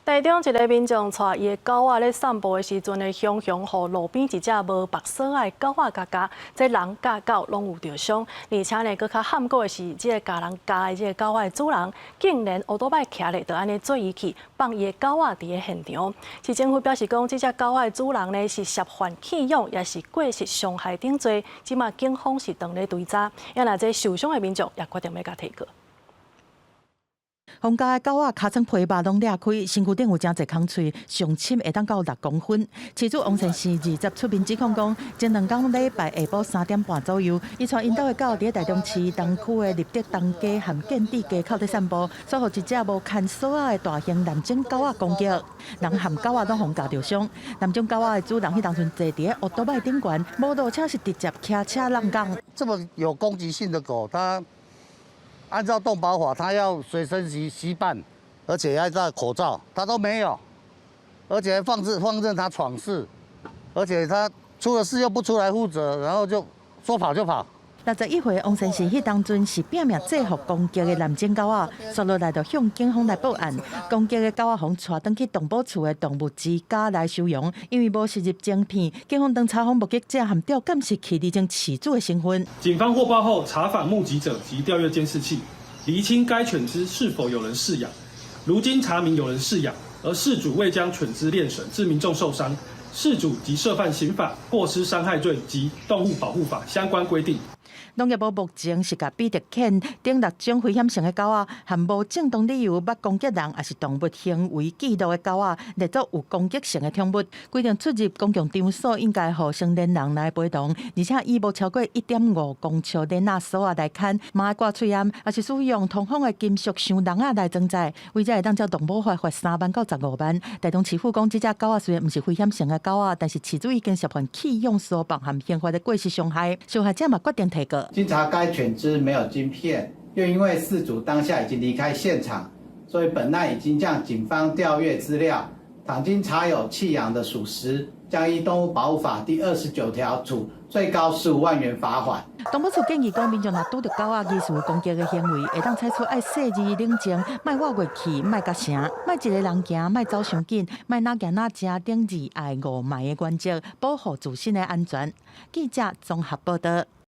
台中一个民眾帶伊的狗仔咧散步的時陣呢，雄雄予路邊一隻無縛鎖仔的狗仔共咬，這人佮狗攏有著傷。而且呢，閣較譀古的是，這个共人咬的這个狗仔的主人，竟然烏多擺徛咧，就按呢做伊去放伊的狗仔佇咧現場。市政府表示講，這隻狗仔的主人呢是涉犯棄養，抑是過失傷害等罪，這馬警方是當咧追查。啊若這受傷的民眾也決定欲共提告。予咬的狗仔尻川皮肉攏裂開，身軀頂有誠濟空喙，上深會當到6公分。飼主王先生20出面指控講，前兩工禮拜下晡3點半左右，伊帶𪜶兜的狗佇台中市東區的立德東街和建智街口咧散步，煞予一隻無牽索仔的大型藍種狗仔攻擊，人和狗仔攏予咬著傷。藍種狗仔的主人彼當陣坐佇咧烏多擺頂懸，無落車是直接騎車挵工。這麼有攻擊性的狗，它按照動保法，它要隨身攜攜伴，而且要戴口罩，它都沒有，而且放置放任它闖事，而且它出了事又不出來負責，然後就說跑就跑。61歲王先生彼當陣是拼命制服攻擊的藍種狗仔，煞落來就向警方來報案。攻擊的狗仔予帶轉去動保處的動物之家來收容，因為無植入晶片，警方當查訪目擊者和調監視器釐清飼主的身份。警方獲報後，查訪目擊者及調閱監視器，釐清該犬隻是否有人飼養。如經查明有人飼養，而飼主未將犬隻鏈繩，致民眾受傷，飼主即涉犯刑法過失傷害罪及動物保護法相關規定。農業部目前是共比特犬等六種危險性的狗仔，和無正當理由欲攻擊人，抑是動物行為記錄的狗仔，列作有攻擊性的寵物。規定出入公共場所應該予成年人來陪同，而且以無超過1.5公尺鏈仔索仔來牽，嘛愛掛喙罨，抑是使用通風的金屬箱籠仔來裝載，違者會當照動保法罰3萬到15萬。台中市府講，這隻狗仔雖然毋是危險性的狗仔，但是飼主已經涉犯棄養疏放和刑法的過失傷害，受害者嘛決定提告。經查該犬隻沒有晶片，又因為飼主當下已經離開現場，所以本案已經向警方調閱資料。倘經查有棄養的屬實，將依動物保護法第29條處最高15萬元罰款。動保處建議講，民眾若拄著狗仔疑似有攻擊的行為，會當採取愛細膩冷靜，莫倚過去，莫夾聲，莫一个人行，莫走傷緊，莫若行若食等二愛五莫的原則，保護自身的安全。記者綜合報道。